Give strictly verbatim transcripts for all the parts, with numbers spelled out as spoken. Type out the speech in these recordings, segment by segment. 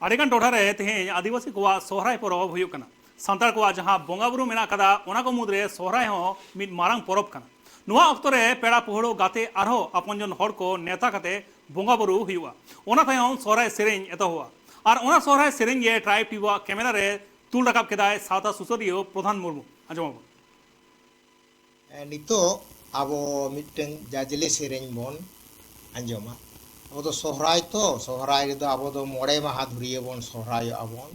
ᱟᱹᱰᱤᱜᱟᱱ ᱴᱚᱴᱷᱟ ᱨᱮ ᱛᱮᱦᱮᱧ ᱟᱹᱫᱤᱵᱟᱹᱥᱤ ᱠᱚᱣᱟᱜ ᱥᱚᱦᱨᱟᱭ ᱯᱚᱨᱚᱵᱽ ᱦᱩᱭᱩᱜ ᱠᱟᱱᱟ᱾ ᱥᱟᱱᱛᱟᱲ ᱠᱚᱣᱟᱜ ᱡᱟᱦᱟᱸ ᱵᱚᱸᱜᱟ ᱵᱩᱨᱩ ᱢᱮᱱᱟᱜ ᱟᱠᱟᱫᱟ, ᱚᱱᱟ ᱠᱚ ᱢᱩᱫᱽᱨᱮ ᱥᱚᱦᱨᱟᱭ ᱦᱚᱸ ᱢᱤᱫ ᱢᱟᱨᱟᱝ ᱯᱚᱨᱚᱵᱽ ᱠᱟᱱᱟ᱾ ᱱᱚᱣᱟ ᱚᱠᱛᱚ ᱨᱮ ᱯᱮᱲᱟ ᱯᱟᱹᱦᱲᱟᱹ, ᱜᱟᱛᱮ ᱟᱨᱦᱚᱸ ᱟᱯᱚᱱᱡᱚᱱ ᱦᱚᱲ ᱠᱚ ᱱᱮᱣᱛᱟ ᱠᱟᱛᱮ ᱵᱚᱸᱜᱟ ᱵᱩᱨᱩ ᱦᱩᱭᱩᱜᱼᱟ᱾ ᱚᱱᱟ ᱛᱟᱭᱚᱢ ᱥᱚᱦᱨᱟᱭ ᱥᱮᱨᱮᱧ ᱮᱛᱚᱦᱚᱵᱚᱜᱼᱟ᱾ ᱟᱨ ᱚᱱᱟ ᱥᱚᱦᱨᱟᱭ ᱥᱮᱨᱮᱧ ᱜᱮ Tribe TV ᱟᱜ ᱠᱮᱢᱮᱨᱟ ᱨᱮ ᱛᱩᱞ ᱨᱟᱠᱟᱵ ᱠᱮᱫᱟᱭ ᱥᱟᱶᱛᱟ ᱥᱩᱥᱟᱹᱨᱤᱭᱟᱹ ᱯᱨᱚᱫᱷᱟᱱ ᱢᱩᱨᱢᱩ᱾ ᱟᱸᱡᱚᱢᱟᱵᱚᱱ᱾ ᱱᱤᱛᱚᱜ ᱟᱵᱚ ᱢᱤᱫᱴᱟᱝ ᱡᱟᱡᱽᱞᱮ ᱥᱮᱨᱮᱧ ᱵᱚᱱ ᱟᱸᱡᱚᱢᱟ᱾ ᱟᱵᱚ ᱫᱚ ᱥᱚᱦᱨᱟᱭ ᱛᱚ, ᱥᱚᱦᱨᱟᱭ ᱨᱮᱫᱚ ᱟᱵᱚ ᱫᱚ ᱢᱚᱬᱮ ᱢᱟᱦᱟ ᱫᱷᱩᱨᱤᱭᱟᱹ ᱵᱚᱱ ᱥᱚᱦᱨᱟᱭᱚᱜᱼᱟ ᱵᱚᱱ᱾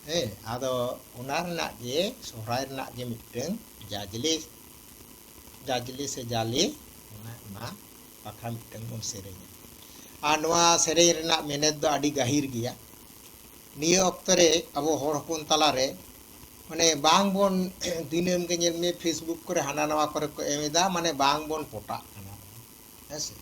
ᱦᱮᱸ, ᱟᱫᱚ ᱚᱱᱟ ᱨᱮᱱᱟᱜ ᱜᱮ, ᱥᱚᱦᱨᱟᱭ ᱨᱮᱱᱟᱜ ᱜᱮ ᱢᱤᱫᱴᱟᱝ ᱡᱟᱡᱽᱞᱮ, ᱡᱟᱡᱽᱞᱮ ᱥᱮ ᱡᱟᱞᱮ, ᱚᱱᱟ, ᱚᱱᱟ ᱵᱟᱠᱷᱨᱟ ᱢᱤᱫᱴᱟᱝ ᱵᱚᱱ ᱥᱮᱨᱮᱧᱟ᱾ ᱟᱨ ᱱᱚᱣᱟ ᱥᱮᱨᱮᱧ ᱨᱮᱱᱟᱜ ᱢᱮᱱᱮᱛ ᱫᱚ ᱟᱹᱰᱤ ᱜᱟᱹᱦᱤᱨ ᱜᱮᱭᱟ᱾ ᱱᱤᱭᱟᱹ ᱚᱠᱛᱚ ᱨᱮ ᱟᱵᱚ ᱦᱚᱲ ᱦᱚᱯᱚᱱ ᱛᱟᱞᱟᱨᱮ ᱢᱟᱱᱮ ᱵᱟᱝ ᱵᱚᱱ ᱫᱤᱱᱟᱹᱢ ᱜᱮ ᱧᱮᱞ ᱢᱮ Facebook ᱠᱚᱨᱮ ᱦᱟᱱᱟ ᱱᱟᱣᱟ ᱠᱚᱨᱮ ᱠᱚ ᱮᱢ ᱮᱫᱟ, ᱢᱟᱱᱮ ᱵᱟᱝ ᱵᱚᱱ ᱯᱚᱴᱟᱜ ᱠᱟᱱᱟ, ᱦᱮᱸ ᱥᱮ᱾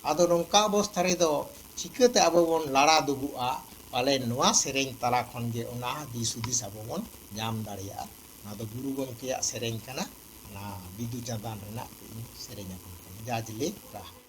ᱟᱫᱚ ᱱᱚᱝᱠᱟ ᱚᱵᱚᱥᱛᱷᱟ ᱨᱮᱫᱚ ᱪᱤᱠᱟᱹᱛᱮ ᱟᱵᱚ ᱵᱚᱱ ᱞᱟᱲᱟ ᱫᱩᱜᱩᱜᱼᱟ? ᱯᱟᱞᱮ ᱱᱚᱣᱟ ᱥᱮᱨᱮᱧ ᱛᱟᱞᱟ ᱠᱷᱚᱱ ᱜᱮ ᱚᱱᱟ ᱫᱤᱥ ᱦᱩᱫᱤᱥ ᱟᱵᱚ ᱵᱚᱱ ᱧᱟᱢ ᱫᱟᱲᱮᱭᱟᱜᱼᱟ᱾ ᱚᱱᱟ ᱫᱚ ᱜᱩᱨᱩ ᱜᱚᱢᱠᱮᱭᱟᱜ ᱥᱮᱨᱮᱧ ᱠᱟᱱᱟ, ᱚᱱᱟ ᱵᱤᱫᱩ ᱪᱟᱸᱫᱟᱱ ᱨᱮᱱᱟᱜ ᱤᱧ ᱥᱮᱨᱮᱧ ᱟᱵᱚᱱ ᱠᱟᱱᱟ, ᱡᱟᱡᱽᱞᱮ ᱨᱟᱦᱟ᱾